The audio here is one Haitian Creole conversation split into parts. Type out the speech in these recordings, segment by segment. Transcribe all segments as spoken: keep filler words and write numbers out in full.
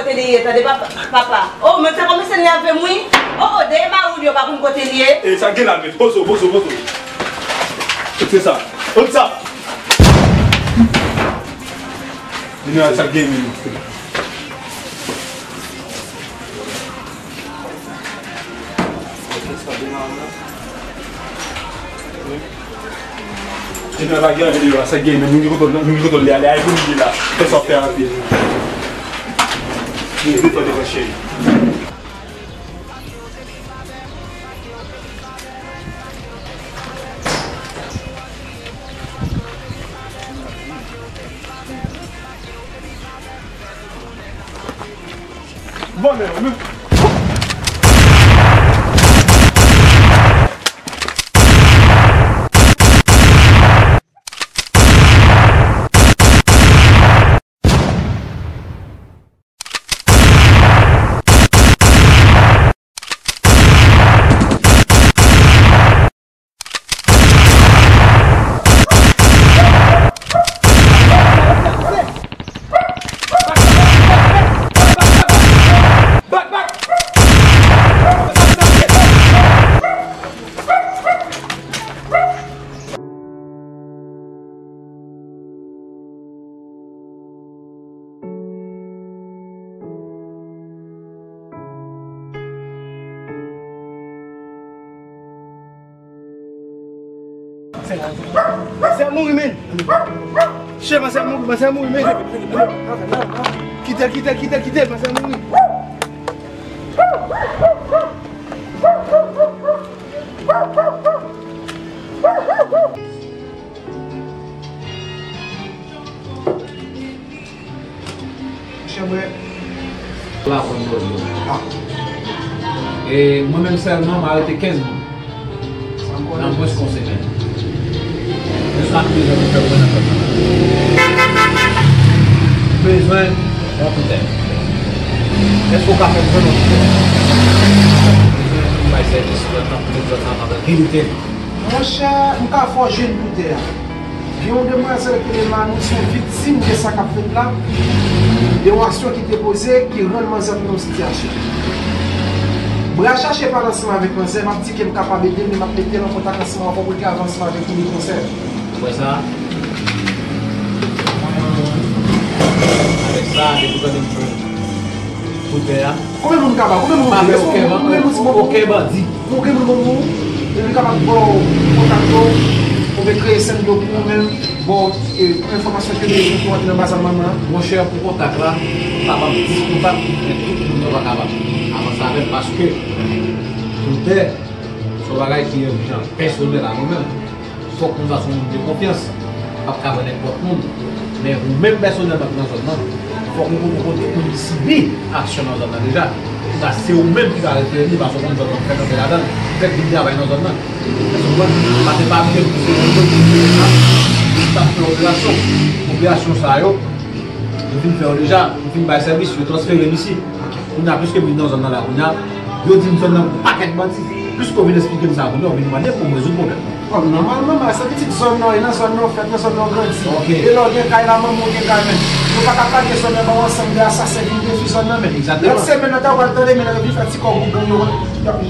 Kote li ye, tande papa, papa. Oh, men sa kòmanse nève m wi. Oh, oh, dèyè mari w yo pa konn kote l ye. E sa gen la, men. Pozo, pozo, pozo. Kote sa? Kote sa? Vini wè sa gen, men. Jeneral pa gen anvi de yo a, sa gen, men moun ki kontwòl, moun ki kontwòl li a, li a evolye la. Fè sa w fè anpil. Li vle fè devan cheri. Vòlè yo menm. Masè a mouri, men. Che, masè a mouri, masè a mouri, men. Kite l, kite l, kite l, kite l, masè a mouri. Monchè mwen. La konn bòz yo. E mwen menm sèlman, m arete kenz moun. Nan mwens ke yon semèn. Sa m bezwen pou fè mwen nan fè mwen. M bezwen yon koutèy. Èske w ka fè m jwenn yon koutèy? M bezwen bay sèvis lòt nan koutèy lòt nan nan gen lite. Monchè, m ka fè w jwenn koutèy a. Gen yon demwazèl ki rele Manou, se yon viktim de sa k ap fèt la, de yon aksyon ki te poze, ki rann manzè nan yon sitiyasyon. Bra chache pale ansanm avèk manzè, m ap di ke m kapab ede l, men m ap mete l an kontak ansanm avè w pou l ka avanse avèk ou li konsèy. Ou wè sa? Avèk sa, depi w tande m jwenn koutèy a. Konbyen moun ka ba? Konbyen moun? Pa fè okenn, okenn bandi. Ou gen moun ban ou, epi kapab ba w kontak yo, oubyen kreye sèn yo pou ou menm, ba w, e, enfòmasyon ke bezwen pou antre nan baz a manman an. Monchè, pou kontak la, m pa ban dis kontak, men tout moun yo pa kapab avanse avè m, paske koutèy se yon bagay ki ijan pèsonèl a nou menm. Fòk nou ta se yon moun de konfyans. P ap ka vann nenpòt moun. Men ou menm pèsonèlman ki nan zòn nan, fòk ou konnen kote moun ki sibi aksyon nan zòn nan deja. Pou sa, se ou menm ki ta refere li, paske ou konn zòn nan, ou fèk antre ladan l, ou fèk vin travay nan zòn nan. Èske w konprann? Paske pa bliye, se yon moun ki ta fè operasyon. Operasyon sa yo, nou fin fè yo deja, nou fin bay sèvis, yo transfere m isi. Kounye a, piske m vin nan zòn nan la, kounye a, yo di m zòn nan gon pakèt bandi. Piske w vin eksplike m sa kounye a, w vin mande pou m rezoud pwoblèm nan. Bon, nòmalman, Mari, se pitit zòn nan, e nan zòn nan w fèt, nan zòn nan w grandi. Ok. E lè w gen kay la, manman w gen kay menm. Nou pa ka plage zòn nan, ba w ansanm de asasen vin detwi zòn nan menm. Egzakteman. Lòt semèn nan, ta w pral tande, men nan yo vin fè ti kò gwoup gang yo.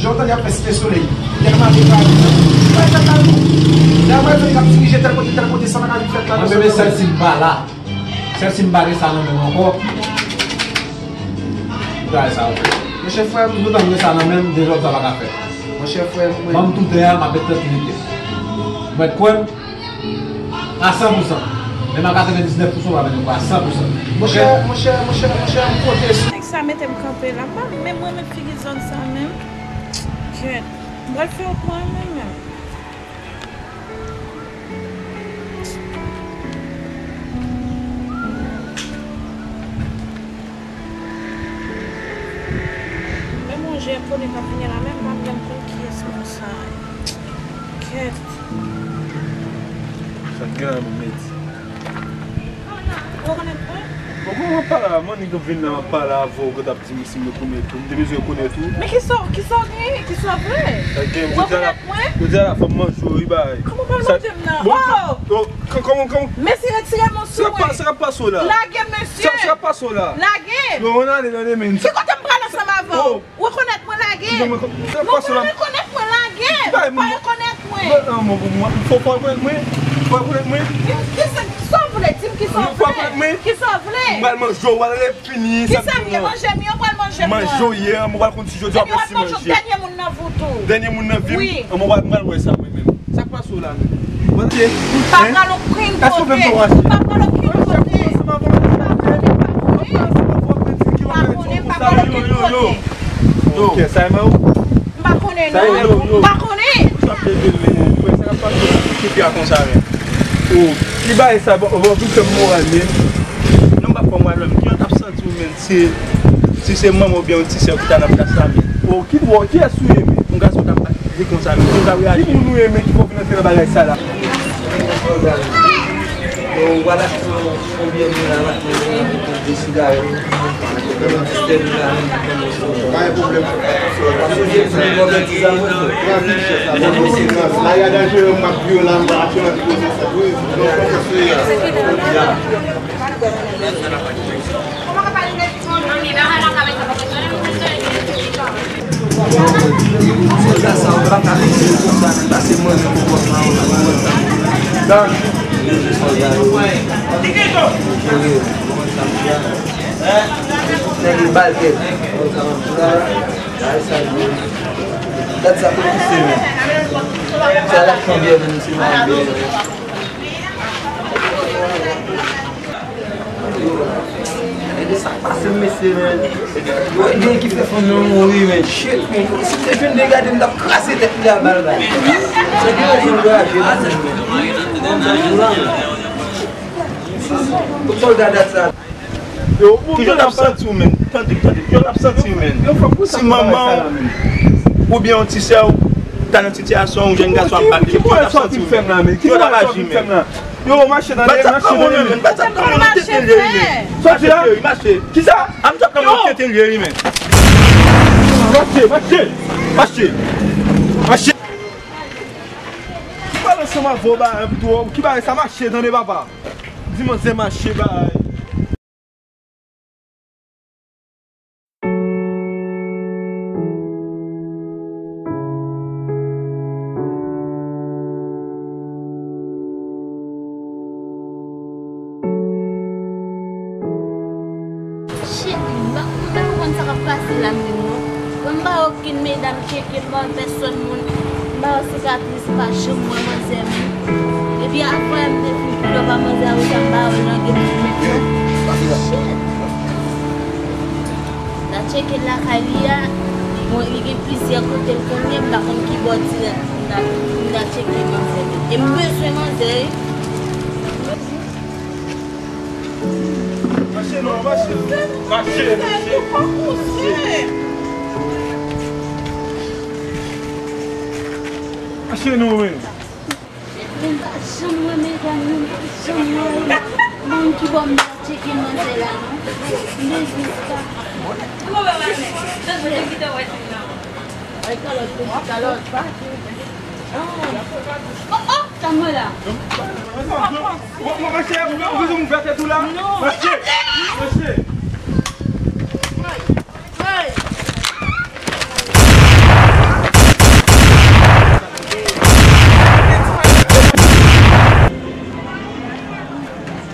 Jan w tande y ap fè Site Solèy. Tèlman de kay. Yo pa fè kay nou. Lè apre yo di y ap dirije tèl kote, tèl kote, sa pa ka vin fèt la. Mwen menm, sèl si m pa la. Sèl si m pa gen sa nan men m ankò, m ta fè sa ankò. Monchè frè m, nou tann gen sa nan men m, de zòd sa pa ka fèt. Monchè frè m, mwen. Ban m tou tè a, m ap met trankilte. Ou mèt kwè m, a san pou san. Menm a katrevendiznèf pou san, w ap jwenn mwen a san pou san. Monchè, monchè, monchè, monchè, m konte sou. Nèg sa mete m kanpe la, m pa menm renmen figi zòn sa menm. Kèt, m pral fè yo pran menm menm. Menm yon jèn konnen k ap vini la, menm pa menm konn kiyès moun sa ye. Kèt. Sa k gen la menm, Medi? Ou rekonèt mwen? Kòman w ap pale a mwen, nèg vin la, m ap pale avè w, ou t ap di m si m rekonèt ou. M te bezwen rekonèt ou. Men kisa, kisa w genyen? Kisa w vle? Ou rekonèt mwen? Jodi a la, fò m manje w, wi, bay. Kòman w pral manje m nan? Oh! Kòman, kòman? Mesye, retire men w sou mwen. Sa k ap pase w la? Lage m, mesye. Sa k ap pase w la? Lage m. Yo, ann ale nan demen. Ki kote m pral ansanm avè w? Ou rekonèt mwen, lage m. Ou pa rekonèt mwen, lage m. Pa rekonèt mwen. Fò, fò rekonèt mwen. Fò rekonèt mwen. Kisa, kisa w vle? Di m kisa w vle. Kisa w vle. M pral manje w, w pral fini. Kisa m ye? Manje m ye, w pral manje m nan. Manje w ye, m pral konn si jodi a w ap resi manje. Dènye moun nan vi w tou. Dènye moun nan vi m. Wi. Mwen pral, pral wè sa mwen menm. Sa k pase w la menm? M pa pral okenn kote. M pa pral okenn kote. M pa konnen, m pa konnen. M pa konnen, m pa pral okenn kote. Ok, sa e mwen. M pa konnen non. M pa konnen. Ou t ap leve l men, frè, sa k ap pase w la? Ki fi a konsa menm? Oh, ki bagay sa, bon, bon, vin fè m moral men. Non, m pa fè w moral non, men ki jan w t ap santi w menm si, si se manman oubyen yon ti sè w ki ta nan plas la men? Oh, ki dwòl, kiyès ou ye men? Yon gason t ap bat li konsa men, ki jan w t ap reyaji? Ki moun ou ye men ki fè w vin antre nan bagay sa la? Bon, w al achte yon, yon byè mwen la maten, yon de sigarèt. Pa gen pwoblèm. Lari a danjere, m ap di w la, m pa ap fè anyen koze sa tou. Sòlda sa, ou pa ka fikse l konsa, men pase mwen menm pou bòs la, ou konprann sa. Sòlda yo, jere, ou konprann sa m di a. Nèg yo bal tèt. Gad sa pou pouse men. Sa l ap pran byè menm, se pa yon byè. Gade sa k pase m, mesye, men. Yo, gen ki fè fanmi an mouri, men. Shit, men. Si m te jwenn de gade, m t ap kraze tèt li a bal, bal. Nèg yo anraje, men. Sòlda dat sa. Yo, bon, kijan w t ap santi w menm? Tande, tande, kijan w t ap santi w menm? Si manman w oubyen yon ti sè w ta nan sitiyasyon yon jèn gason ap bat li, kijan w t ap santi w menm? Kijan w t ap aji menm? Yo, mache nan dèyè, mache nan dèyè. Bat sa pran mwen menm, bat sa pran mwen nan tete l ye wi menm. Mache, cheri, mache. Kisa? Ap sa pran mwen nan tete l ye wi menm. Mache, mache, mache, mache. Ki pale ansanm avè w, ba, pito, ki bagay sa mache, tande papa. Di manzè mache bay. Shit, m pa, m pa konprann sa k ap pase la menm non. Mwen m pa wè okenn medam tcheke m, m pa wè pèsonn moun. M pa wè sikatris, m pa janm wè manzè menm. Depi avan yè m te fin pile pa manzè a, apre sa m pa wè l nan gen moun menm non. Shit. M ta tcheke l lakay li a. Bon, li gen plizyè kote l konnen, m pa konn ki bò dirèk pou m ta, pou m ta tcheke manzè menm. E m bezwen manzè wi. Mache non, mache. Mache, mache. Mache non, wi. Mwen pa janm wè medam yo, m pa janm wè yo. Moun ki bò m ta tcheke manzè la non. M bezwen sa. Ay, kalòt, kalòt. Oh, oh. Sa mwen la. Mache, ou bezwen ouvè tèt ou la? Mache, mache.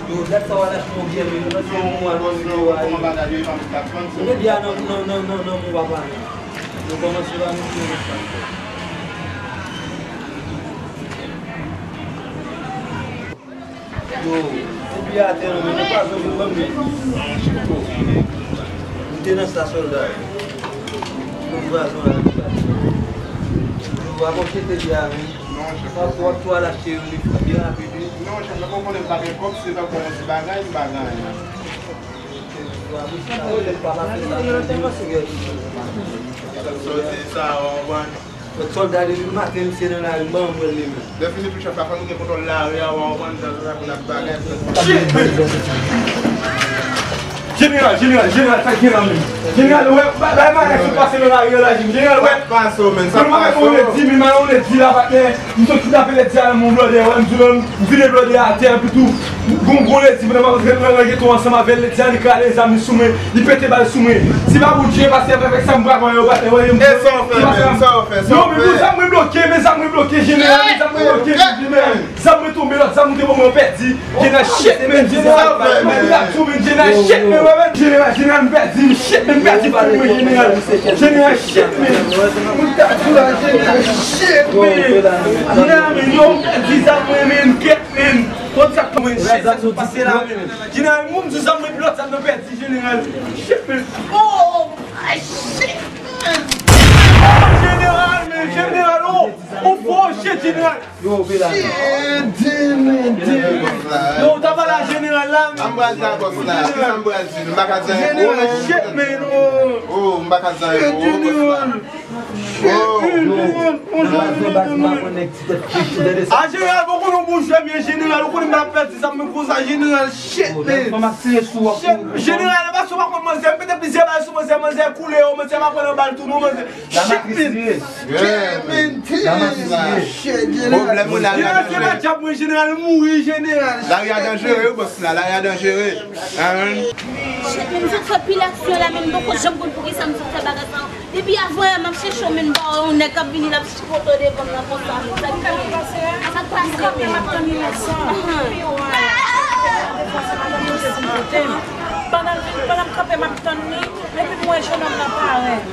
Yo, dat sa w al achte yon byè, men nou nan se yon mwa nan videyo a. Mete byè a nan, nan, nan, nan, nan men papa. Nou kòmanse pa mete yon lòt pastè. Yo, ti byè atè non, men nou pa jwenn li ban m li. M te nan sa sòlda. Yon vwazon la, li pa. Yo, w ap achte byè a, men. W ap, w ap tou al achte yon byen rapid, wi. Non, chèf, lè w konnen m pa gen kòb, se tankou yon ti bagay, m pa gen anyen. Yo, w ap achte sa, men, pa, pa fè sa, men, se yon sirèt. Sòti sa, w ap pran. Sòlda depi maten misye nan lari, m pa janm wè l li menm. Lè fini tou chèf la, fò nou gen kontwòl lari a, w a konprann jan sa pou n ap bagay. Jeneral, jeneral, jeneral, sa k gen la menm? Jeneral, ou wè, ba, ba, bagay sou pase nan lari an la, jeneral, ou wè. Pase w, men, sa pase w. Mwen pa konn di, men, mwen di la, patnè, m sot kidnape Lèdi a nan men yon blòdè, wè, m di w, m vide blòdè a atè, epi tou, gon gwo Lèdi, pandan m ap rantre nan geto ansanm avè l, Lèdi a li krale zam li sou mwen, li pete bal sou mwen. Si pa Bondye, pase avèk sa m pral wè yo, patnè, wè, m di w, sa w fè, men, sa w fè, sa w fè. Non, men, zam mwen bloke, men, zam mwen bloke, jeneral, men, zam mwen bloke, jeneral. Zam mwen tonbe, lòt zam mwen te ban mwen, pèdi. Jeneral shit, men, jeneral. Mwen di la tou, men, jeneral shit, men, mwen, men, jeneral, jeneral, m pèdi, m shit, men, m pèdi pou mwen, jeneral. Jeneral shit, men. Mwen ta di la, jeneral shit, men. Jeneral, men, yo, m pèdi zam mwen, men, kèt, men. Konn sa k mwen shit, sa k pase la, men. Jeneral, mwen, m di zam mwen, lòt zam mwen pèdi, jeneral. Shit, men. Oh, shit, men. Oh, jeneral, men, jeneral, oh. Ou fò, shit, jeneral. Yo, ope la. Shit, damn, damn. Yo, ou ta pale a jeneral la, men. An pral di a bòs la. Kisa m pral di? M pa ka di anyen. Jeneral, shit, men, oh. Oh, m pa ka di anyen, oh, bòs la. Shit, jeneral. Oh, jeneral, oh, jeneral, oh, jeneral. A jeneral, bon, konnen w bon jwè, men jeneral, ou konnen m pa pèdi zam mwen konsa, jeneral, shit, men. Jeneral, e pa si w pa konn manzè, m pete plizyè bal sou manzè, manzè koule, oh, manzè pa pran nan bal tou, non, manzè. Shit, men. Jeneral, se pa djab mwen, jeneral, mouri, jeneral. Lari a danjere, wi, bòs la, lari a danjere. Shit, men, m sot fè pil aksyon la, men m poko janm konn poukisa m sot fè bagay sa yo. Depi avan yè, m ap chèche w, men m pa wè yon nèg k ap vini, l ap chipote w devan m nan konsa, men. Sa k pase? Sa k pase, men? Pandan, pandan m kanpe, m ap tann li. Epi m wè jennonm nan parèt.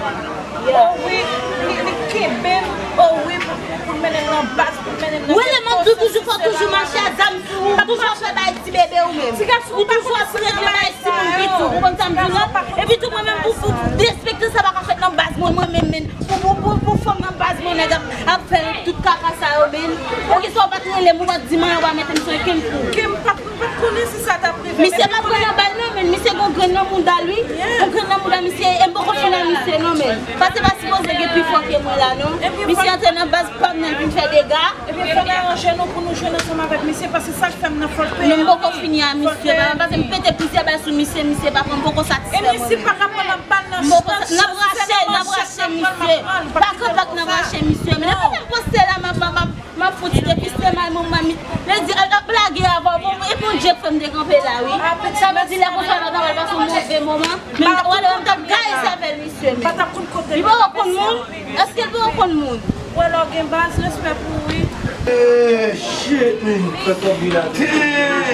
Oh wi, li, li kenbe m. Oh wi, pou, pou, pou l mennen m nan baz, pou l mennen m nan... Wi, lè m ap di w toujou, fò w toujou mache a zam sou ou. Toujou ap fè bay ti bebe ou menm. Ou toujou ap regle bay timoun piti. Ou konprann sa m di w la? Epi tou mwen menm, pou, pou, pou derespekte sa pa ka fèt nan baz mwen, mwen menm, menm. Pou, pou, pou, pou fanm nan baz mwen, nèg ap, ap fè tout kaka sa yo, men. Poukisa w pa t rele m, ou pa t di m anyen, w pa mete m sou okenn kou. Ke m pa t, m pa t konnen si sa t ap rive. Misye pa pran nan bal non, men misye gon grenn nan mouda l, wi. Gon grenn nan mouda misye, e m poko fin a misye non, men. Pase pa sipoze gen pi fò ke mwen la, non. Misye antre nan baz pa m nan vin fè dega. Ebyen, fò n aranje nou pou nou jwenn ansanm avèk misye, paske sa k fè m nan fòl peye. Non, m poko fini a misye, papa, paske m pete plizyè bal sou misye, misye pa pran, m poko satisfè mwen menm. N ap rache, n ap rache misye. Pa kanpe ak n ap rache misye. Men depi m panse la, m ap, m ap, m ap, m ap fouti depi se may mwen, m ap met, li di, al ap blage avè w, bon, e Bondye k fè m te kanpe la, wi. Sa vle di, lè konsa, la, w ta pral pase yon move moman, men m t ap, wale, m t ap gaye sèvèl misye, men. Li poko konn moun? Èske l poko konn moun? Ou wè lè w gen baz, respè pou ou, wi. Eh, shit, man. Fè twòp bri la. Damn.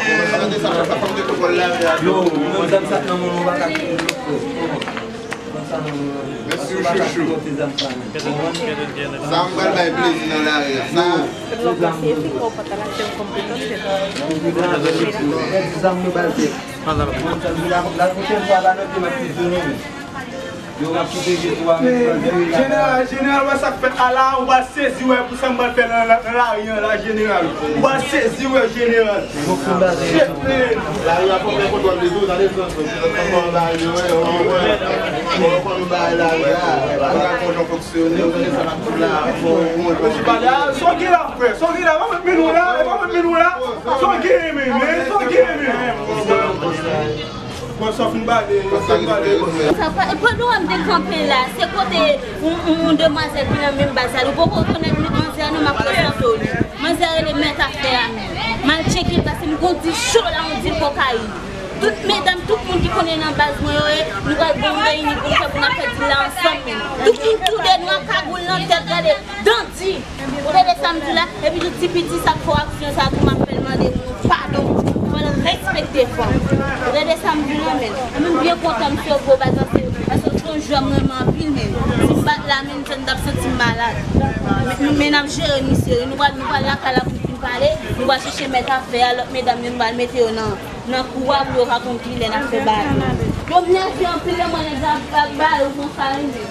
Yo, mwen zam sa t nan men w, ou pa ka kite l, frè. Mèsi, chouchou. Sa m pral bay plezi nan lari a. Sa. Zam mwen ba l tèt. La pwochèn fwa, pa nòte m ap kite zone ou. Yo, m ap kite geto a, men, jeneral, jeneral, wè sa k fèt a la, ou pral sezi wè pou sa m pral fè nan, nan, nan lari an la, jeneral. Ou pral sezi wè, jeneral. Shit, man. Lari a fò gen kontwòl de tou, tande, frè, frè. Fò nou bay lari a, wè, wè, wè. Fò nou bay lari a. Lari a fò jan fonksyone, ou konnen sa n ap di la, fò ou konn. Mesye, pale a, sa w gen la, frè, sa w gen la, pa mèt men nou la, pa mèt men nou la. Sa w gen, men, men, sa w gen, men. Bon, sa fin bale, sa fin bale. Sa pa, e pandan w ap dekanpe la, se kote yon, yon, yon demwazèl ki nan menm baz la. Ou poko rekonèt manzè a non, m ap prezante w li. Manzè a rele Mèt Afè a menm. M al tcheke l paske m gon dil cho la, yon dil kokayin. Tout medam, tout moun ki konnen nan baz mwen yo, e, nou pral gen yon reyini pou n fè, pou n ap fè dil la ansanm menm. Tout moun toude nwa, kagoul nan tèt, gade, dandi. Ou tande sa m di w la? Epi tou ti piti sa k fè w aksyon sa tou, m ap fè l mande moun padon. Fò l respekte fanm. Ou tande sa m di w la, men? Mwen menm byen kontan m sove w, paske, paske w se yon jwè m renmen anpil, men. Si m pa t la, men, m t ap santi m malad. Men, men n ap jere misye, wi. Nou pral, nou pral lakay la pou n fin pale. Nou pral chèche Mèt Afè a, lòt medam yo, nou pral mete yo nan, nan kou a pou yo ka konn kilè n ap fè bagay. Yo nève anpil, lè mwen nèg la ap, ap bale w konsa, wi, men.